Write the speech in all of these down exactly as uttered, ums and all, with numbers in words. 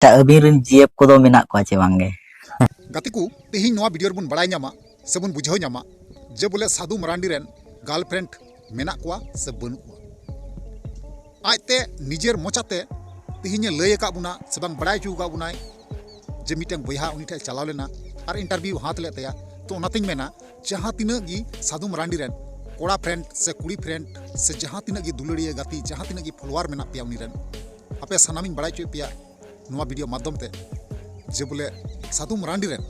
ᱟᱪᱪᱷᱟ, ᱟᱹᱵᱤᱱ ᱨᱮᱱ ᱡᱤ ᱮᱯᱷ ᱠᱚᱫᱚ ᱢᱮᱱᱟᱜ ᱠᱚᱣᱟ ᱪᱮ ᱵᱟᱝ ᱜᱮ? ᱜᱟᱛᱮ ᱠᱚ, ᱛᱮᱦᱮᱧ ᱱᱚᱣᱟ ᱵᱷᱤᱰᱤᱭᱳ ᱨᱮᱵᱚᱱ ᱵᱟᱲᱟᱭ ᱧᱟᱢᱟ ᱥᱮᱵᱚᱱ ᱵᱩᱡᱷᱟᱹᱣ ᱧᱟᱢᱟ ᱡᱮ ᱵᱚᱞᱮ ᱥᱟᱹᱫᱷᱩ ᱢᱟᱨᱟᱱᱰᱤ ᱨᱮᱱ ᱜᱟᱨᱞᱯᱷᱨᱮᱱᱰ ᱢᱮᱱᱟᱜ ᱠᱚᱣᱟ ᱥᱮ ᱵᱟᱹᱱᱩᱜ ᱠᱚᱣᱟ᱾ ᱟᱡᱛᱮ ᱱᱤᱡᱮᱨ ᱢᱚᱪᱟᱛᱮ ᱛᱮᱦᱮᱧᱮ ᱞᱟᱹᱭ ᱟᱠᱟᱫ ᱵᱚᱱᱟ ᱥᱮ ᱵᱟᱝ ᱵᱟᱲᱟᱭ ᱦᱚᱪᱚ ᱟᱠᱟᱫ ᱵᱚᱱᱟᱭ ᱡᱮ ᱢᱤᱫᱴᱮᱱ ᱵᱚᱭᱦᱟ ᱩᱱᱤ ᱴᱷᱮᱱ ᱪᱟᱞᱟᱣ ᱞᱮᱱᱟ ᱟᱨ ᱤᱱᱴᱟᱨᱵᱷᱤᱭᱩ ᱦᱟᱛ ᱞᱮᱫ ᱛᱟᱭᱟ᱾ ᱛᱚ ᱚᱱᱟᱛᱤᱧ ᱢᱮᱱᱟ, ᱡᱟᱦᱟᱸ ᱛᱤᱱᱟᱹᱜ ᱜᱮ ᱥᱟᱹᱫᱷᱩ ᱢᱟᱨᱟᱱᱰᱤ ᱨᱮᱱ ᱠᱚᱲᱟ ᱯᱷᱨᱮᱱᱰ ᱥᱮ ᱠᱩᱲᱤ ᱯᱷᱨᱮᱱᱰ ᱥᱮ ᱡᱟᱦᱟᱸ ᱛᱤᱱᱟᱹᱜ ᱜᱮ ᱫᱩᱞᱟᱹᱲᱤᱭᱟᱹ ᱜᱟᱛᱮ, ᱡᱟᱦᱟᱸ ᱛᱤᱱᱟᱹᱜ ᱜᱮ ᱯᱷᱚᱞᱳᱣᱟᱨ ᱢᱮᱱᱟᱜ ᱯᱮᱭᱟ ᱩᱱᱤ ᱨᱮᱱ, ᱟᱯᱮ ᱥᱟᱱᱟᱢᱤᱧ ᱵᱟᱲᱟᱭ ᱦᱚᱪᱚᱭᱮᱫ ᱯᱮᱭᱟ ᱱᱚᱣᱟ ᱵᱷᱤᱰᱤᱭᱳ ᱢᱟᱫᱽᱫᱷᱚᱢ ᱛᱮ ᱡᱮ ᱵᱚᱞᱮ ᱥᱟᱹᱫᱷᱩ ᱢᱟᱨᱟᱱᱰᱤ ᱨᱮᱱ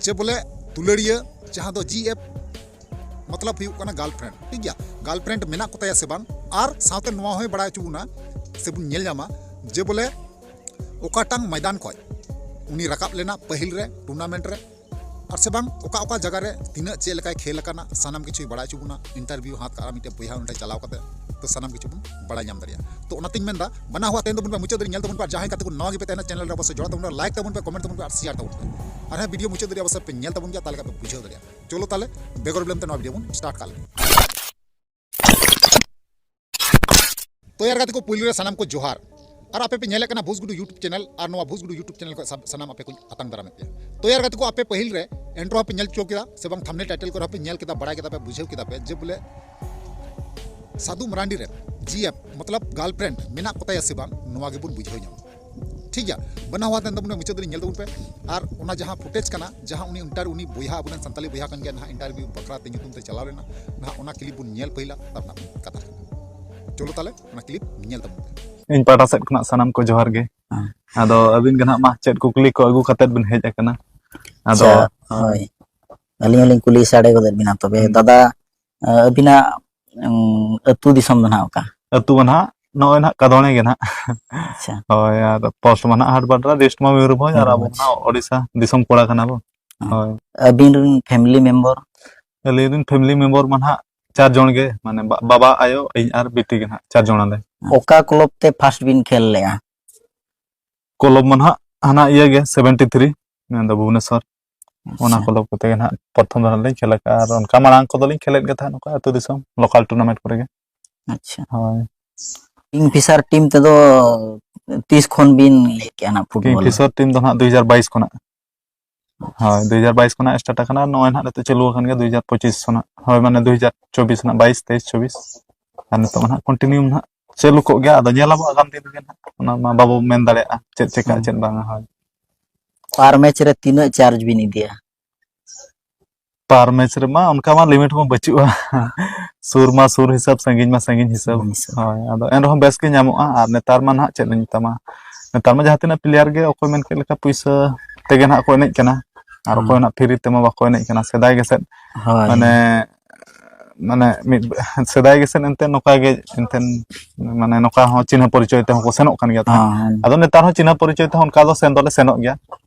ᱡᱮ ᱵᱚᱞᱮ ᱫᱩᱞᱟᱹᱲᱤᱭᱟᱹ, ᱡᱟᱦᱟᱸ ᱫᱚ ᱡᱤ ᱮᱯᱷ ᱢᱚᱛᱞᱚᱵ ᱦᱩᱭᱩᱜ ᱠᱟᱱᱟ ᱜᱟᱨᱞᱯᱷᱨᱮᱱᱰ, ᱴᱷᱤᱠ ᱜᱮᱭᱟ? ᱜᱟᱨᱞᱯᱷᱨᱮᱱᱰ ᱢᱮᱱᱟᱜ ᱠᱚᱛᱟᱭᱟ ᱥᱮ ᱵᱟᱝ, ᱟᱨ ᱥᱟᱶᱛᱮ ᱱᱚᱣᱟ ᱦᱚᱸᱭ ᱵᱟᱲᱟᱭ ᱦᱚᱪᱚ ᱵᱚᱱᱟ ᱥᱮᱵᱚᱱ ᱧᱮᱞ ᱧᱟᱢᱟ ᱡᱮ ᱵᱚᱞᱮ ᱚᱠᱟᱴᱟᱝ ᱢᱚᱭᱫᱟᱱ ᱠᱷᱚᱡ ᱩᱱᱤ ᱨᱟᱠᱟᱵ ᱞᱮᱱᱟ ᱯᱟᱹᱦᱤᱞ ᱨᱮ ᱴᱩᱨᱱᱟᱢᱮᱱᱴ ᱨᱮ, ᱟᱨ ᱥᱮ ᱵᱟᱝ ᱚᱠᱟ ᱚᱠᱟ ᱡᱟᱭᱜᱟ ᱨᱮ ᱛᱤᱱᱟᱹᱜ ᱪᱮᱫ ᱞᱮᱠᱟᱭ ᱠᱷᱮᱞ ᱟᱠᱟᱱᱟ, ᱥᱟᱱᱟᱢ ᱠᱤᱪᱷᱩᱭ ᱵᱟᱲᱟᱭ ᱦᱚᱪᱚ ᱵᱚᱱᱟ᱾ ᱤᱱᱴᱟᱨᱵᱷᱤᱭᱩ ᱦᱟᱛ ᱠᱟᱜᱼᱟ ᱢᱤᱫᱴᱮᱱ ᱵᱚᱭᱦᱟ ᱚᱸᱰᱮ ᱪᱟᱞᱟᱣ ᱠᱟᱛᱮ, ᱛᱚ ᱥᱟᱱᱟᱢ ᱠᱤᱪᱷᱩ ᱵᱚᱱ ᱵᱟᱲᱟᱭ ᱧᱟᱢ ᱫᱟᱲᱮᱭᱟᱜᱼᱟ᱾ ᱛᱚ ᱚᱱᱟᱛᱤᱧ ᱢᱮᱱᱫᱟ, ᱵᱟᱱᱟ ᱦᱚᱲ ᱛᱮᱦᱮᱧ ᱫᱚᱵᱚᱱ ᱯᱮ ᱢᱩᱪᱟᱹᱫ ᱫᱷᱟᱹᱨᱤᱡ ᱧᱮᱞ ᱛᱟᱵᱚᱱ ᱯᱮ, ᱟᱨ ᱡᱟᱦᱟᱸᱭ ᱜᱟᱛᱮ ᱠᱚ ᱱᱟᱣᱟ ᱜᱮᱯᱮ ᱛᱟᱦᱮᱱᱟ ᱪᱮᱱᱮᱞ ᱨᱮ ᱚᱵᱚᱥᱥᱳᱭ ᱡᱚᱲᱟᱣ ᱛᱟᱵᱚᱱ ᱯᱮ, ᱞᱟᱭᱤᱠ ᱛᱟᱵᱚᱱ ᱯᱮ, ᱠᱚᱢᱮᱱᱴ ᱛᱟᱵᱚᱱ ᱯᱮ ᱟᱨ ᱥᱮᱭᱟᱨ ᱛᱟᱵᱚᱱ ᱯᱮ᱾ ᱟᱨ ᱦᱮᱸ, ᱵᱷᱤᱰᱤᱭᱳ ᱢᱩᱪᱟᱹᱫ ᱫᱷᱟᱹᱨᱤᱡ ᱚᱵᱚᱥᱥᱳᱭ ᱯᱮ ᱧᱮᱞ ᱛᱟᱵᱚᱱ ᱜᱮᱭᱟ, ᱛᱟᱦᱚᱞᱮ ᱠᱷᱟᱱ ᱯᱮ ᱵᱩᱡᱷᱟᱹᱣ ᱫᱟᱲᱮᱭᱟᱜᱼᱟ᱾ ᱪᱚᱞᱚ ᱛᱟᱦᱚᱞᱮ ᱵᱮᱜᱚᱨ ᱵᱤᱞᱚᱢ ᱛᱮ ᱱᱚᱣᱟ ᱵᱷᱤᱰᱤᱭᱳ ᱵᱚᱱ ᱥᱴᱟᱨᱴ ᱠᱟᱜ ᱞᱮᱜᱮ᱾ ᱛᱚ ᱭᱟᱨ ᱜᱟᱛᱮ ᱠᱚ, ᱯᱩᱭᱞᱩ ᱨᱮ ᱥᱟᱱᱟᱢ ᱠᱚ ᱡᱚᱦᱟᱨ᱾ ᱟᱨ ᱟᱯᱮ ᱯᱮ ᱧᱮᱞᱮᱫ ᱠᱟᱱᱟ ᱵᱷᱩᱥᱜᱩᱰᱩ YouTube ᱪᱮᱱᱮᱞ, ᱟᱨ ᱱᱚᱣᱟ ᱵᱷᱩᱥᱜᱩᱰᱩ YouTube ᱪᱮᱱᱮᱞ ᱠᱷᱚᱱ ᱥᱟᱱᱟᱢ ᱟᱯᱮ ᱠᱚᱧ ᱟᱛᱟᱝ ᱫᱟᱨᱟᱢᱮᱫ ᱯᱮᱭᱟ᱾ ᱛᱚ ᱭᱟᱨ ᱜᱟᱛᱮ ᱠᱚ, ᱟᱯᱮ ᱯᱟᱹᱦᱤᱞ ᱨᱮ ᱤᱱᱴᱨᱳ ᱦᱚᱸᱯᱮ ᱧᱮᱞ ᱦᱚᱪᱚ ᱠᱮᱫᱟ ᱥᱮ ᱵᱟᱝ, ᱛᱷᱟᱢᱵᱱᱮᱞ ᱴᱟᱭᱴᱮᱞ ᱠᱚᱨᱮ ᱦᱚᱸᱯᱮ ᱧᱮᱞ ᱠᱮᱫᱟ, ᱵᱟᱲᱟᱭ ᱠᱮᱫᱟ ᱯᱮ, ᱵᱩᱡᱷᱟᱹᱣ ᱠᱮᱫᱟ ᱯᱮ ᱡᱮ ᱵᱚᱞᱮ ᱥᱟᱫᱷᱩ ᱢᱟᱨᱟᱱᱰᱤ ᱨᱮᱱ ᱡᱤ ᱮᱯᱷ ᱢᱚᱛᱞᱚᱵ ᱜᱟᱨᱞᱯᱷᱨᱮᱱᱰ ᱢᱮᱱᱟᱜ ᱠᱚᱛᱟᱭᱟ ᱥᱮ ᱵᱟᱝ, ᱱᱚᱣᱟ ᱜᱮᱵᱚᱱ ᱵᱩᱡᱷᱟᱹᱣ ᱧᱟᱢᱟ᱾ ᱴᱷᱤᱠ ᱜᱮᱭᱟ, ᱵᱟᱱᱟ ᱦᱚᱲ ᱛᱟᱦᱮᱱ ᱛᱟᱵᱚᱱ ᱯᱮ, ᱢᱩᱪᱟᱹᱫ ᱫᱷᱟᱹᱨᱤᱡ ᱧᱮᱞ ᱛᱟᱵᱚᱱ ᱯᱮ᱾ ᱟᱨ ᱚᱱᱟ ᱡᱟᱦᱟᱸ ᱯᱷᱩᱴᱮᱡᱽ ᱠᱟᱱᱟ, ᱡᱟᱦᱟᱸ ᱩᱱᱤ ᱤᱱᱴᱟᱨ ᱩᱱᱤ ᱵᱚᱭᱦᱟ ᱟᱵᱚᱨᱮᱱ ᱥᱟᱱᱛᱟᱞᱤ ᱵᱚᱭᱦᱟ ᱠᱟᱱ ᱜᱮᱭᱟ, ᱱᱟᱦᱟᱜ ᱤᱱᱴᱟᱨᱵᱷᱤᱭᱩ ᱵᱟᱠᱷᱨᱟ ᱛᱮ ᱧᱩᱛᱩᱢ ᱛᱮ ᱪᱟᱞᱟᱣ ᱞᱮᱱᱟ, ᱱᱟᱦᱟᱜ ᱚᱱᱟ ᱠᱞᱤᱯ ᱵᱚᱱ ᱧᱮᱞ ᱯᱟᱹᱦᱤᱞᱟ, ᱛᱟᱨ ᱱᱟᱦᱟᱜ ᱵᱚᱱ ᱠᱟᱛᱷᱟ ᱠᱟᱱᱟ᱾ ᱪᱚᱞᱚ ᱛᱟᱦᱞᱮ ᱚᱱᱟ ᱠᱞᱤᱯ ᱧᱮᱞ ᱛᱟᱵᱚᱱ ᱯᱮ᱾ ᱤᱧ ᱯᱟᱦᱴᱟ ᱥᱮᱫ ᱠᱷᱚᱱᱟᱜ ᱥᱟᱱᱟᱢ ᱠᱚ ᱡᱚᱦᱟᱨ ᱜᱮ᱾ ᱦᱮᱸ᱾ ᱟᱫᱚ ᱟᱹᱵᱤᱱ ᱜᱮ ᱱᱟᱦᱟᱜ ᱢᱟ ᱪᱮᱫ ᱠᱩᱠᱞᱤ ᱠᱚ ᱟᱹᱜᱩ ᱠᱟᱛᱮᱫ ᱵᱤᱱ ᱦᱮᱡ ᱟᱠᱟᱱᱟ? ᱟᱫᱚ ᱟᱪᱪᱷᱟ, ᱦᱳᱭ᱾ ᱟᱹᱞᱤᱧ ᱦᱚᱸᱞᱤᱧ ᱠᱩᱞᱤ ᱥᱟᱰᱮ ᱜᱚᱫᱮᱫ ᱵᱤᱱᱟ᱾ ᱛᱚᱵᱮ ᱦᱩᱸ᱾ ᱫᱟᱫᱟ, ᱟᱹᱵᱤᱱᱟᱜ, ᱩᱸ, ᱟᱹᱛᱩ ᱫᱤᱥᱚᱢ ᱫᱚ ᱱᱟᱦᱟᱜ ᱚᱠᱟ? ᱟᱹᱛᱩ ᱢᱟ ᱱᱟᱦᱟᱜ ᱱᱚᱜᱼᱚᱭ ᱱᱟᱦᱟᱜ ᱠᱟᱫᱚᱬᱮ ᱜᱮ ᱱᱟᱦᱟᱜ᱾ ᱟᱪᱪᱷᱟ᱾ ᱦᱳᱭ, ᱟᱨ ᱯᱳᱥᱴ ᱢᱟ ᱱᱟᱦᱟᱜ ᱦᱟᱴᱵᱟᱴᱨᱟ, ᱰᱤᱥᱴ ᱢᱟ ᱢᱚᱭᱩᱨᱵᱷᱚᱸᱡᱽ, ᱟᱨ ᱟᱵᱚ ᱢᱚᱭᱩᱨᱵᱷᱚᱸᱡᱽ᱾ ᱢᱟ ᱱᱟᱦᱟᱜ ᱳᱰᱤᱥᱟ ᱫᱤᱥᱚᱢ ᱠᱚᱲᱟ ᱠᱟᱱᱟ ᱵᱚ᱾ ᱦᱮᱸ᱾ ᱦᱳᱭ᱾ ᱟᱹᱵᱤᱱ ᱨᱮᱱ ᱯᱷᱮᱢᱤᱞᱤ ᱢᱮᱢᱵᱚᱨ? ᱟᱹᱞᱤᱧ ᱨᱮᱱ ᱯᱷᱮᱢᱤᱞᱤ ᱢᱮᱢᱵᱚᱨ ᱢᱟ ᱱᱟᱦᱟᱜ ᱪᱟᱨ ᱡᱚᱱ ᱜᱮ, ᱢᱟᱱᱮ ᱵᱟ-, ᱵᱟᱵᱟ, ᱟᱭᱳ, ᱤᱧ ᱟᱨ ᱵᱤᱴᱤ ᱜᱮ ᱱᱟᱦᱟᱜ, ᱪᱟᱨ ᱡᱚᱱ ᱟᱞᱮ᱾ ᱚᱠᱟ ᱠᱞᱚᱵ ᱛᱮ ᱯᱷᱟᱥᱴ ᱵᱤᱱ ᱠᱷᱮᱞ ᱞᱮᱜᱼᱟ? ᱠᱞᱚᱵ ᱢᱟ ᱱᱟᱦᱟᱜ ᱦᱟᱱᱟ ᱤᱭᱟᱹ ᱜᱮ, ᱥᱮᱵᱷᱮᱱᱴᱤ ᱛᱷᱨᱤ, ᱢᱮᱱᱫᱚ ᱵᱷᱩᱵᱽᱱᱮᱥᱚᱨ᱾ ᱚᱱᱟ ᱟᱪᱪᱷᱟ᱾ ᱠᱞᱚᱵ ᱠᱚᱛᱮ ᱜᱮ ᱱᱟᱦᱟᱜ ᱯᱨᱚᱛᱷᱚᱢ ᱫᱚ ᱱᱟᱦᱟᱜ ᱞᱤᱧ ᱠᱷᱮᱞ ᱟᱠᱟᱫᱼᱟ, ᱟᱨ ᱚᱱᱠᱟ ᱢᱟᱲᱟᱝ ᱠᱚᱫᱚ ᱞᱤᱧ ᱠᱷᱮᱞᱮᱫ ᱜᱮ ᱛᱟᱦᱮᱸᱫ, ᱱᱚᱝᱠᱟ ᱟᱹᱛᱩ ᱫᱤᱥᱚᱢ ᱞᱳᱠᱟᱞ ᱴᱩᱨᱱᱟᱢᱮᱱᱴ ᱠᱚᱨᱮ ᱜᱮ᱾ ᱟᱪᱪᱷᱟ᱾ ᱦᱳᱭ᱾ ᱠᱤᱝ ᱯᱷᱤᱥᱟᱨ ᱴᱤᱢ ᱛᱮᱫᱚ ᱛᱤᱥ ᱠᱷᱚᱱ ᱵᱤᱱ ᱞᱟᱹᱭ ᱠᱮᱜᱼᱟ ᱱᱟᱜ ᱠᱤᱝ ᱯᱷᱩᱴᱵᱚᱞ? ᱯᱷᱤᱥᱟᱨ ᱴᱤᱢ ᱫᱚ ᱱᱟᱦᱟᱜ ᱫᱩ ᱦᱟᱡᱟᱨ ᱵᱟᱭᱤᱥ ᱠᱷᱚᱱᱟᱜ᱾ ᱦᱳᱭ, ᱫᱩ ᱦᱟᱡᱟᱨ ᱵᱟᱭᱤᱥ ᱠᱷᱚᱱᱟᱜ ᱥᱴᱟᱨᱴ ᱟᱠᱟᱱᱟ, ᱱᱚᱜᱼᱚᱭ ᱱᱟᱦᱟᱜ ᱱᱤᱛᱚᱜ ᱪᱟᱹᱞᱩ ᱟᱠᱟᱱ ᱜᱮᱭᱟ ᱫᱩ ᱦᱟᱡᱟᱨ ᱯᱚᱸᱪᱤᱥ ᱠᱷᱚᱱᱟᱜ᱾ ᱦᱳᱭ, ᱢᱟᱱᱮ ᱫᱩ ᱦᱟᱡᱟᱨ ᱪᱚᱵᱵᱤᱥ ᱠᱷᱚᱱᱟᱜ, ᱵᱟᱭᱤᱥ, ᱛᱮᱭᱤᱥ, ᱪᱚᱵᱵᱤᱥ᱾ ᱟᱨ ᱱᱤᱛᱚᱜ ᱢᱟ ᱱᱟᱦᱟᱜ ᱠᱚᱱᱴᱤᱱᱤᱭᱩ ᱱᱟᱦᱟᱜ ᱪᱟᱹᱞᱩ ᱠᱚᱜ ᱜᱮᱭᱟ, ᱟᱫᱚ ᱧᱮᱞ ᱟᱵᱚ ᱟᱜᱟᱢ ᱫᱤᱱ ᱨᱮᱜᱮ ᱱᱟᱦᱟᱜ, ᱚᱱᱟ ᱢᱟ ᱵᱟᱵᱚ ᱢᱮᱱ ᱫᱟᱲᱮᱭᱟᱜᱼᱟ ᱪᱮᱫ ᱪᱮᱠᱟᱜᱼᱟ, ᱦᱩᱸ᱾ ᱪᱮᱫ ᱵᱟᱝᱟ᱾ ᱦᱳᱭ᱾ ᱯᱟᱨ ᱢᱮᱪ ᱨᱮ ᱛᱤᱱᱟᱹᱜ ᱪᱟᱨᱡᱽ ᱵᱤᱱ ᱤᱫᱤᱭᱟ? ᱯᱟᱨ ᱢᱮᱪ ᱨᱮᱢᱟ ᱚᱱᱠᱟ ᱢᱟ ᱞᱤᱢᱤᱴ ᱢᱟ ᱵᱟᱹᱪᱩᱜᱼᱟ᱾ ᱥᱩᱨ ᱢᱟ ᱥᱩᱨ ᱦᱤᱥᱟᱹᱵ, ᱥᱟᱺᱜᱤᱧ ᱢᱟ ᱥᱟᱺᱜᱤᱧ ᱦᱤᱥᱟᱹᱵ᱾ ᱥᱟᱺᱜᱤᱧ ᱦᱤᱥᱟᱹᱵ᱾ ᱦᱳᱭ, ᱟᱫᱚ ᱮᱱ ᱨᱮᱦᱚᱸ ᱵᱮᱥ ᱜᱮ ᱧᱟᱢᱚᱜᱼᱟ᱾ ᱟᱨ ᱱᱮᱛᱟᱨ ᱢᱟ ᱱᱟᱦᱟᱜ ᱪᱮᱫ ᱞᱤᱧ ᱢᱮᱛᱟᱢᱟ, ᱱᱮᱛᱟᱨ ᱢᱟ ᱡᱟᱦᱟᱸ ᱛᱤᱱᱟᱹᱜ ᱯᱞᱮᱭᱟᱨ ᱜᱮ ᱚᱠᱚᱭ ᱢᱮᱱ ᱠᱮᱫ ᱞᱮᱠᱟ ᱯᱩᱭᱥᱟᱹ ᱛᱮᱜᱮ ᱱᱟᱦᱟᱜ ᱠᱚ ᱮᱱᱮᱡ ᱠᱟᱱᱟ, ᱟᱨ ᱦᱩᱸ᱾ ᱚᱠᱚᱭ ᱱᱟᱦᱟᱜ ᱯᱷᱤᱨᱤ ᱛᱮᱢᱟ ᱵᱟᱠᱚ ᱮᱱᱮᱡ ᱠᱟᱱᱟ᱾ ᱥᱮᱫᱟᱭ ᱜᱮᱥᱮᱫ ᱦᱳᱭ᱾ ᱢᱟᱱᱮ, ᱢᱟᱱᱮ ᱢᱤᱫ, ᱥᱮᱫᱟᱭ ᱜᱮᱥᱮᱫ ᱮᱱᱛᱮ ᱱᱚᱝᱠᱟ ᱜᱮ ᱮᱱᱛᱮ, ᱢᱟᱱᱮ ᱱᱚᱝᱠᱟ ᱦᱚᱸ ᱪᱤᱱᱦᱟᱹ ᱯᱚᱨᱤᱪᱚᱭ ᱛᱮᱦᱚᱸ ᱠᱚ ᱥᱮᱱᱚᱜ ᱠᱟᱱ ᱜᱮᱭᱟ ᱛᱟᱦᱮᱸᱫ᱾ ᱦᱚᱸ, ᱦᱚᱸ᱾ ᱟᱫᱚ ᱱᱮᱛᱟᱨ ᱦᱚᱸ ᱪᱤᱱᱦᱟᱹ ᱯᱚᱨᱤᱪᱚᱭ ᱛᱮᱦᱚᱸ ᱚᱱᱠᱟ ᱫᱚ ᱥᱮᱱ ᱫᱚᱞᱮ ᱥᱮᱱᱚᱜ ᱜᱮᱭᱟ᱾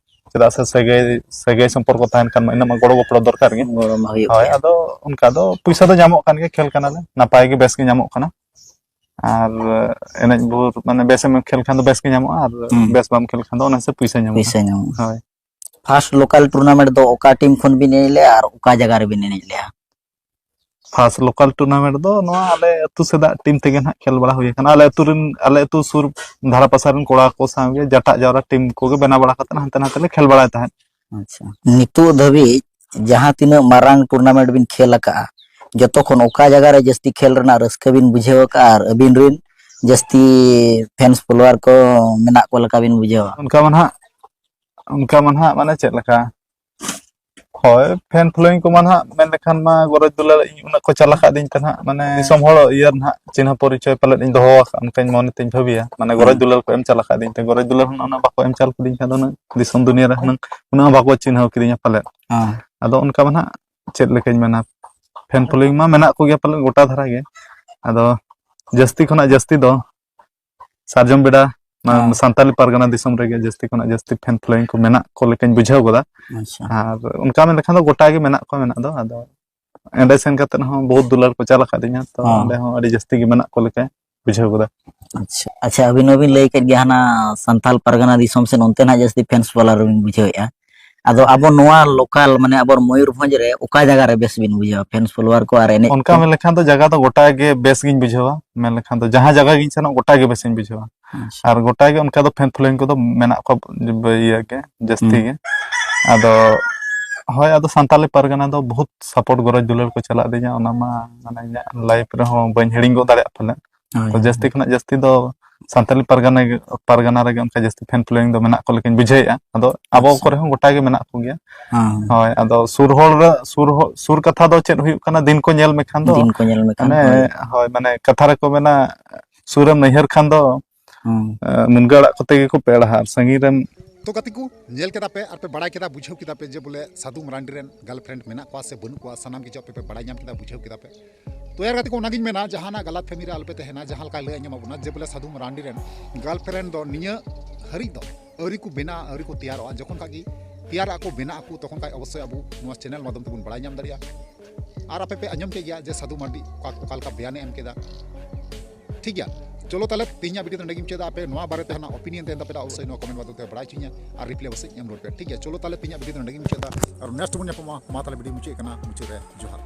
ᱪᱮᱫᱟᱜ ᱥᱮ ᱥᱟᱹᱜᱟᱹᱭ, ᱥᱟᱹᱜᱟᱹᱭ ᱥᱚᱢᱯᱚᱨᱠᱚ ᱛᱟᱦᱮᱱ ᱠᱷᱟᱱ ᱢᱟ ᱤᱱᱟᱹᱜ ᱢᱟ ᱜᱚᱲᱚ ᱜᱚᱯᱚᱲᱚ ᱫᱚᱨᱠᱟᱨ ᱜᱮ᱾ ᱜᱚᱲᱚ ᱢᱟ ᱦᱩᱭᱩᱜ ᱦᱳᱭ, ᱜᱮᱭᱟ᱾ ᱟᱫᱚ ᱚᱱᱠᱟ ᱫᱚ ᱯᱩᱭᱥᱟᱹ ᱫᱚ ᱧᱟᱢᱚᱜ ᱠᱟᱱ ᱜᱮᱭᱟ, ᱠᱷᱮᱞ ᱠᱟᱱᱟᱞᱮ, ᱱᱟᱯᱟᱭ ᱜᱮ, ᱵᱮᱥ ᱜᱮ ᱧᱟᱢᱚᱜ ᱠᱟᱱᱟ᱾ ᱟᱨ ᱮᱱᱮᱡ ᱵᱷᱳᱨ, ᱢᱟᱱᱮ, ᱵᱮᱥᱮᱢ ᱠᱷᱮᱞ ᱠᱷᱟᱱ ᱫᱚ ᱵᱮᱥ ᱜᱮ ᱧᱟᱢᱚᱜᱼᱟ, ᱟᱨ ᱦᱩᱸ᱾ ᱵᱮᱥ ᱵᱟᱢ ᱠᱷᱮᱞ ᱠᱷᱟᱱ ᱫᱚ ᱚᱱᱟ ᱦᱤᱥᱟᱹᱵ ᱯᱩᱭᱥᱟᱹ ᱧᱟᱢᱚᱜᱼᱟ᱾ ᱯᱩᱭᱥᱟᱹ ᱧᱟᱢᱚᱜᱼᱟ᱾ ᱦᱳᱭ᱾ ᱯᱷᱟᱥᱴ ᱞᱳᱠᱟᱞ ᱴᱩᱨᱱᱟᱢᱮᱱᱴ ᱫᱚ ᱚᱠᱟ ᱴᱤᱢ ᱠᱷᱚᱱ ᱵᱤᱱ ᱮᱱᱮᱡ ᱞᱮᱜᱼᱟ ᱟᱨ ᱚᱠᱟ ᱡᱟᱭᱜᱟ ᱨᱮᱵᱤᱱ ᱮᱱᱮᱡ ᱞᱮᱜᱼᱟ? ᱯᱷᱟᱥᱴ ᱞᱳᱠᱟᱞ ᱴᱩᱨᱱᱟᱢᱮᱱᱴ ᱫᱚ ᱱᱚᱣᱟ ᱟᱞᱮ ᱟᱹᱛᱩ ᱥᱮᱫᱟᱜ ᱴᱤᱢ ᱛᱮᱜᱮ ᱱᱟᱦᱟᱜ ᱠᱷᱮᱞ ᱵᱟᱲᱟ ᱦᱩᱭ ᱟᱠᱟᱱᱟ᱾ ᱟᱞᱮ ᱟᱹᱛᱩ ᱨᱮᱱ, ᱟᱞᱮ ᱟᱹᱛᱩ ᱥᱩᱨ ᱫᱷᱟᱨᱟ ᱯᱟᱥᱮ ᱨᱮᱱ ᱠᱚᱲᱟ ᱠᱚ ᱥᱟᱶ ᱜᱮ ᱡᱟᱴᱟᱜ ᱡᱟᱣᱨᱟ ᱴᱤᱢ ᱠᱚᱜᱮ ᱵᱮᱱᱟᱣ ᱵᱟᱲᱟ ᱠᱟᱛᱮ ᱦᱟᱱᱛᱮ ᱱᱟᱛᱮ ᱞᱮ ᱠᱷᱮᱞ ᱵᱟᱲᱟᱭ ᱛᱟᱦᱮᱸᱫ᱾ ᱟᱪᱪᱷᱟ᱾ ᱱᱤᱛᱚᱜ ᱫᱷᱟᱹᱵᱤᱡ ᱡᱟᱦᱟᱸ ᱛᱤᱱᱟᱹᱜ ᱢᱟᱨᱟᱝ ᱴᱩᱨᱱᱟᱢᱮᱱᱴ ᱵᱤᱱ ᱠᱷᱮᱞ ᱟᱠᱟᱜᱼᱟ, ᱡᱚᱛᱚ ᱠᱷᱚᱱ ᱚᱠᱟ ᱡᱟᱭᱜᱟ ᱨᱮ ᱡᱟᱹᱥᱛᱤ ᱠᱷᱮᱞ ᱨᱮᱱᱟᱜ ᱨᱟᱹᱥᱠᱟᱹ ᱵᱤᱱ ᱵᱩᱡᱷᱟᱹᱣ ᱟᱠᱟᱜᱼᱟ ᱟᱨ ᱟᱹᱵᱤᱱ ᱨᱮᱱ ᱡᱟᱹᱥᱛᱤ ᱯᱷᱮᱱᱥ ᱯᱷᱚᱞᱳᱣᱟᱨ ᱠᱚ ᱢᱮᱱᱟᱜ ᱠᱚ ᱞᱮᱠᱟ ᱵᱤᱱ ᱵᱩᱡᱷᱟᱹᱣᱟ? ᱚᱱᱠᱟ ᱢᱟ ᱱᱟᱦᱟᱜ, ᱚᱱᱠᱟ ᱢᱟ ᱱᱟᱦᱟᱜ, ᱢᱟᱱᱮ, ᱪᱮᱫ ᱞᱮᱠᱟ? ᱦᱳᱭ, ᱯᱷᱮᱱ ᱯᱷᱚᱞᱳᱭᱤᱝ ᱠᱚᱢᱟ ᱱᱟᱦᱟᱜ ᱢᱮᱱ ᱞᱮᱠᱷᱟᱱ ᱢᱟ ᱜᱚᱨᱚᱡᱽ ᱫᱩᱞᱟᱹᱲ ᱤᱧ ᱩᱱᱟᱹᱜ ᱠᱚ ᱪᱟᱞ ᱟᱠᱟᱫᱤᱧ ᱛᱮ ᱱᱟᱦᱟᱜ, ᱢᱟᱱᱮ, ᱫᱤᱥᱚᱢ ᱦᱚᱲ ᱤᱭᱟᱹ ᱱᱟᱦᱟᱜ ᱪᱤᱱᱦᱟᱹ ᱯᱚᱨᱤᱪᱚᱭ ᱯᱟᱞᱮᱫ ᱤᱧ ᱫᱚᱦᱚ ᱟᱠᱟᱫ, ᱚᱱᱠᱟᱧ ᱢᱚᱱᱮ ᱛᱤᱧ ᱵᱷᱟᱹᱵᱤᱭᱟ᱾ ᱢᱟᱱᱮ, ᱜᱚᱨᱚᱡᱽ ᱦᱮᱸ᱾ ᱫᱩᱞᱟᱹᱲ ᱠᱚ ᱮᱢ ᱪᱟᱞ ᱟᱠᱟᱫᱤᱧ ᱛᱮ, ᱜᱚᱨᱚᱡᱽ ᱫᱩᱞᱟᱹᱲ ᱦᱚᱸ ᱚᱱᱟ ᱵᱟᱠᱚ ᱮᱢ ᱪᱟᱞ ᱠᱟᱫᱤᱧ ᱠᱷᱟᱱ ᱫᱚ ᱩᱱᱟᱹᱜ ᱫᱤᱥᱚᱢ ᱫᱩᱱᱤᱭᱟᱹ ᱨᱮ ᱦᱩᱱᱟᱹᱝ ᱩᱱᱟᱹᱜ ᱦᱚᱸ ᱵᱟᱠᱚ ᱪᱤᱱᱦᱟᱹᱣ ᱠᱤᱫᱤᱧᱟ ᱯᱟᱞᱮᱫ᱾ ᱦᱮᱸ᱾ ᱟᱫᱚ ᱚᱱᱠᱟ ᱢᱟ ᱱᱟᱦᱟᱜ ᱪᱮᱫ ᱞᱮᱠᱟᱧ ᱢᱮᱱᱟ, ᱯᱷᱮᱱ ᱯᱷᱚᱞᱳᱭᱤᱝ ᱢᱟ ᱢᱮᱱᱟᱜ ᱠᱚᱜᱮᱭᱟ ᱯᱟᱞᱮᱫ ᱜᱚᱴᱟ ᱫᱷᱟᱨᱟ ᱜᱮ᱾ ᱟᱫᱚ ᱡᱟᱹᱥᱛᱤ ᱠᱷᱚᱱᱟᱜ ᱡᱟᱹᱥᱛᱤ ᱫᱚ ᱥᱟᱨᱡᱚᱢ ᱵᱮᱰᱟ, ᱢᱟ-, ᱦᱮᱸ᱾ ᱥᱟᱱᱛᱟᱞᱤ ᱯᱟᱨᱜᱟᱱᱟ ᱫᱤᱥᱚᱢ ᱨᱮᱜᱮ ᱡᱟᱹᱥᱛᱤ ᱠᱷᱚᱱᱟᱜ ᱡᱟᱹᱥᱛᱤ ᱯᱷᱮᱱ ᱯᱷᱚᱞᱳᱭᱤᱝ ᱠᱚ ᱢᱮᱱᱟᱜ ᱠᱚ ᱞᱮᱠᱟᱧ ᱵᱩᱡᱷᱟᱹᱣ ᱜᱚᱫᱟ᱾ ᱟᱪᱪᱷᱟ᱾ ᱟᱨ ᱚᱱᱠᱟ ᱢᱮᱱ ᱞᱮᱠᱷᱟᱱ ᱫᱚ ᱜᱚᱴᱟ ᱜᱮ ᱢᱮᱱᱟᱜ ᱠᱚᱣᱟ ᱢᱮᱱᱟᱜ ᱫᱚ, ᱟᱫᱚ ᱮᱸᱰᱮ ᱥᱮᱱ ᱠᱟᱛᱮᱫ ᱦᱚᱸ ᱵᱚᱦᱩᱛ ᱫᱩᱞᱟᱹᱲ ᱠᱚ ᱪᱟᱞ ᱟᱠᱟᱫᱤᱧᱟ, ᱛᱚ ᱦᱮᱸ᱾ ᱚᱸᱰᱮ ᱦᱚᱸ ᱟᱹᱰᱤ ᱡᱟᱹᱥᱛᱤ ᱜᱮ ᱢᱮᱱᱟᱜ ᱠᱚ ᱞᱮᱠᱟ ᱵᱩᱡᱷᱟᱹᱣ ᱜᱚᱫᱟ᱾ ᱟᱪᱪᱷᱟ, ᱟᱪᱪᱷᱟ, ᱟᱹᱵᱤᱱ ᱦᱚᱸᱵᱤᱱ ᱞᱟᱹᱭ ᱠᱮᱫ ᱜᱮᱭᱟ ᱦᱟᱱᱟ ᱥᱟᱱᱛᱟᱞ ᱯᱟᱨᱜᱟᱱᱟ ᱫᱤᱥᱚᱢ ᱥᱮᱫ, ᱚᱱᱛᱮ ᱱᱟᱜ ᱡᱟᱹᱥᱛᱤ ᱯᱷᱮᱱᱥ ᱯᱷᱚᱞᱳᱣᱟᱨ ᱵᱤᱱ ᱵᱩᱡᱷᱟᱹᱣᱮᱫᱼᱟ᱾ ᱟᱫᱚ ᱟᱵᱚ ᱱᱚᱣᱟ ᱞᱳᱠᱟᱞ, ᱢᱟᱱᱮ ᱟᱵᱚ ᱢᱚᱭᱩᱨᱵᱷᱚᱸᱡᱽ ᱨᱮ ᱚᱠᱟ ᱡᱟᱭᱜᱟ ᱨᱮ ᱵᱮᱥ ᱵᱤᱱ ᱵᱩᱡᱷᱟᱹᱣᱟ ᱯᱷᱮᱱᱥ ᱯᱷᱚᱞᱳᱣᱟᱨ ᱠᱚ ᱟᱨ ᱮᱱᱮᱡ ᱚᱱᱠᱟ ᱠᱚ? ᱢᱮᱱ ᱞᱮᱠᱷᱟᱱ ᱫᱚ ᱡᱟᱭᱜᱟ ᱫᱚ ᱜᱚᱴᱟ ᱜᱮ ᱵᱮᱥ ᱜᱤᱧ ᱵᱩᱡᱷᱟᱹᱣᱟ᱾ ᱢᱮᱱ ᱞᱮᱠᱷᱟᱱ ᱫᱚ ᱡᱟᱦᱟᱸ ᱡᱟᱭᱜᱟ ᱜᱤᱧ ᱥᱮᱱᱚᱜ, ᱜᱚᱴᱟ ᱜᱮ ᱵᱮᱥᱤᱧ ᱵᱩᱡᱷᱟᱹᱣᱟ᱾ ᱟᱪᱪᱷᱟ᱾ ᱟᱨ ᱜᱚᱴᱟ ᱜᱮ ᱚᱱᱠᱟ ᱫᱚ ᱯᱷᱮᱱ ᱯᱷᱚᱞᱳᱭᱤᱝ ᱠᱚᱫᱚ ᱢᱮᱱᱟᱜ ᱠᱚᱣᱟ, ᱤᱭᱟᱹ ᱜᱮ, ᱡᱟᱹᱥᱛᱤ ᱦᱩᱸ᱾ ᱜᱮ᱾ ᱟᱫᱚ ᱦᱳᱭ, ᱟᱫᱚ ᱥᱟᱱᱛᱟᱞᱤ ᱯᱟᱨᱜᱟᱱᱟ ᱫᱚ ᱵᱚᱦᱩᱛ ᱥᱟᱯᱳᱨᱴ ᱜᱚᱨᱚᱡᱽ ᱫᱩᱞᱟᱹᱲ ᱠᱚ ᱪᱟᱞᱟᱜ ᱫᱤᱧᱟ, ᱚᱱᱟ ᱢᱟ ᱢᱟᱱᱮ ᱤᱧᱟᱹᱜ ᱞᱟᱭᱤᱯᱷ ᱨᱮᱦᱚᱸ ᱵᱟᱹᱧ ᱦᱤᱲᱤᱧ ᱜᱚᱫ ᱫᱟᱲᱮᱭᱟᱜ ᱯᱟᱞᱮ᱾ ᱦᱳᱭ, ᱛᱚ ᱦᱳᱭ, ᱡᱟᱹᱥᱛᱤ ᱦᱳᱭ᱾ ᱠᱷᱚᱱᱟᱜ ᱡᱟᱹᱥᱛᱤ ᱫᱚ ᱥᱟᱱᱛᱟᱞᱤ ᱯᱟᱨᱜᱟᱱᱟ ᱜᱮ, ᱯᱟᱨᱜᱟᱱᱟ ᱨᱮᱜᱮ ᱚᱱᱠᱟ ᱡᱟᱹᱥᱛᱤ ᱯᱷᱮᱱ ᱯᱷᱚᱞᱳᱭᱤᱝ ᱫᱚ ᱢᱮᱱᱟᱜ ᱠᱚ ᱞᱮᱠᱟᱧ ᱵᱩᱡᱷᱟᱹᱣᱮᱫᱼᱟ᱾ ᱟᱫᱚ ᱟᱵᱚ ᱟᱪᱪᱷᱟ᱾ ᱠᱚᱨᱮ ᱦᱚᱸ ᱜᱚᱴᱟ ᱜᱮ ᱢᱮᱱᱟᱜ ᱠᱚᱜᱮᱭᱟ᱾ ᱦᱮᱸ᱾ ᱦᱳᱭ, ᱟᱫᱚ ᱥᱩᱨ ᱦᱚᱲ ᱨᱮ, ᱥᱩᱨ ᱦᱚ-, ᱥᱩᱨ ᱠᱟᱛᱷᱟ ᱫᱚ ᱪᱮᱫ ᱦᱩᱭᱩᱜ ᱠᱟᱱᱟ, ᱫᱤᱱ ᱠᱚ ᱧᱮᱞ ᱢᱮᱠᱷᱟᱱ ᱫᱚ, ᱫᱤᱱ ᱠᱚ ᱧᱮᱞ ᱢᱮᱠᱷᱟᱱ, ᱢᱟᱱᱮ, ᱦᱳᱭ᱾ ᱦᱳᱭ, ᱢᱟᱱᱮ ᱠᱟᱛᱷᱟ ᱨᱮᱠᱚ ᱢᱮᱱᱟ, ᱥᱩᱨᱮᱢ ᱱᱟᱹᱭᱦᱟᱹᱨ ᱠᱷᱟᱱ ᱫᱚ, ᱦᱩᱸ᱾ ᱮ, ᱢᱩᱱᱜᱟᱹ ᱟᱲᱟᱜ ᱠᱚᱛᱮ ᱜᱮᱠᱚ ᱯᱮᱲᱟᱜᱼᱟ ᱟᱨ ᱥᱟᱺᱜᱤᱧ ᱨᱮᱢ ᱛᱚ ᱜᱟᱛᱮ ᱠᱚ, ᱧᱮᱞ ᱠᱮᱫᱟ ᱯᱮ ᱟᱨ ᱯᱮ ᱵᱟᱲᱟᱭ ᱠᱮᱫᱟ, ᱵᱩᱡᱷᱟᱹᱣ ᱠᱮᱫᱟ ᱯᱮ ᱡᱮ ᱵᱚᱞᱮ ᱥᱟᱹᱫᱷᱩ ᱢᱟᱨᱟᱱᱰᱤ ᱨᱮᱱ ᱜᱟᱨᱞᱯᱷᱨᱮᱱᱰ ᱢᱮᱱᱟᱜ ᱠᱚᱣᱟ ᱥᱮ ᱵᱟᱹᱱᱩᱜ ᱠᱚᱣᱟ, ᱥᱟᱱᱟᱢ ᱜᱮ ᱡᱚᱛᱚ ᱯᱮ ᱵᱟᱲᱟᱭ ᱧᱟᱢ ᱠᱮᱫᱟ, ᱵᱩᱡᱷᱟᱹᱣ ᱠᱮᱫᱟ ᱯᱮ᱾ ᱛᱚ ᱭᱟᱨ ᱜᱟᱛᱮ ᱠᱚ, ᱚᱱᱟᱜᱤᱧ ᱢᱮᱱᱟ, ᱡᱟᱦᱟᱱᱟᱜ ᱜᱟᱞᱟᱛ ᱯᱷᱮᱢᱤ ᱨᱮ ᱟᱞᱚᱯᱮ ᱛᱟᱦᱮᱱᱟ᱾ ᱡᱟᱦᱟᱸ ᱞᱮᱠᱟᱭ ᱞᱟᱹᱭ ᱟᱸᱡᱚᱢ ᱟᱵᱚᱱᱟ ᱡᱮ ᱵᱚᱞᱮ ᱥᱟᱹᱫᱷᱩ ᱢᱟᱨᱟᱱᱰᱤ ᱨᱮᱱ ᱜᱟᱨᱞᱯᱷᱨᱮᱱᱰ ᱫᱚ ᱱᱤᱭᱟᱹ ᱦᱟᱹᱨᱤᱡ ᱫᱚ ᱟᱹᱣᱨᱤ ᱠᱚ ᱵᱮᱱᱟᱜᱼᱟ, ᱟᱹᱣᱨᱤ ᱠᱚ ᱛᱮᱭᱟᱨᱚᱜᱼᱟ᱾ ᱡᱚᱠᱷᱚᱱ ᱠᱷᱟᱡ ᱜᱮ ᱛᱮᱭᱟᱨᱚᱜᱼᱟ ᱠᱚ, ᱵᱮᱱᱟᱜ ᱟᱠᱚ, ᱛᱚᱠᱷᱚᱱ ᱠᱷᱟᱡ ᱚᱵᱚᱥᱥᱳᱭ ᱟᱵᱚ ᱱᱚᱣᱟ ᱪᱮᱱᱮᱞ ᱢᱟᱫᱽᱫᱷᱚᱢ ᱛᱮᱵᱚᱱ ᱵᱟᱲᱟᱭ ᱧᱟᱢ ᱫᱟᱲᱮᱭᱟᱜᱼᱟ᱾ ᱟᱨ ᱟᱯᱮ ᱯᱮ ᱟᱸᱡᱚᱢ ᱠᱮᱫ ᱜᱮᱭᱟ ᱡᱮ ᱥᱟᱹᱫᱷᱩ ᱢᱟᱨᱰᱤ ᱚᱠᱟ, ᱚᱠᱟ ᱞᱮᱠᱟ ᱵᱮᱭᱟᱱᱮ ᱮᱢ ᱠᱮᱫᱟ᱾ ᱴᱷᱤᱠ ᱜᱮᱭᱟ, ᱪᱚᱞᱚ ᱛᱟᱦᱞᱮ ᱛᱮᱦᱮᱧᱟᱜ ᱵᱷᱤᱰᱤᱭᱳ ᱫᱚ ᱱᱚᱸᱰᱮ ᱜᱮᱧ ᱢᱩᱪᱟᱹᱫᱟ᱾ ᱟᱯᱮ ᱱᱚᱣᱟ ᱵᱟᱨᱮᱛᱮ ᱦᱟᱱᱟ ᱚᱯᱤᱱᱤᱭᱚᱱ ᱛᱟᱦᱮᱱ ᱛᱟᱯᱮ ᱠᱷᱟᱡ ᱚᱵᱚᱥᱥᱳᱭ ᱱᱚᱣᱟ ᱠᱚᱢᱮᱱᱴ ᱢᱟᱫᱽᱫᱷᱚᱢ ᱛᱮ ᱵᱟᱲᱟᱭ ᱦᱚᱪᱚᱧᱟ ᱟᱨ ᱨᱤᱯᱞᱟᱭ ᱚᱵᱚᱥᱥᱳᱭ ᱮᱢ ᱨᱩᱣᱟᱹᱲ ᱯᱮ᱾ ᱴᱷᱤᱠ ᱜᱮᱭᱟ, ᱪᱚᱞᱚ ᱛᱟᱦᱞᱮ ᱛᱮᱦᱮᱧᱟᱜ ᱵᱷᱤᱰᱤᱭᱳ ᱫᱚ ᱱᱚᱸᱰᱮ ᱜᱮᱧ ᱢᱩᱪᱟᱹᱫᱟ᱾ ᱟᱨ ᱱᱮᱠᱥᱴ ᱵᱚᱱ ᱧᱟᱯᱟᱢᱟ᱾ ᱢᱟ ᱛᱟᱦᱞᱮ ᱵᱷᱤᱰᱤᱭᱳ ᱢᱩᱪᱟᱹᱫ ᱠᱟᱱᱟ, ᱢᱩᱪᱟᱹᱫ ᱨᱮ ᱡᱚᱦᱟᱨ᱾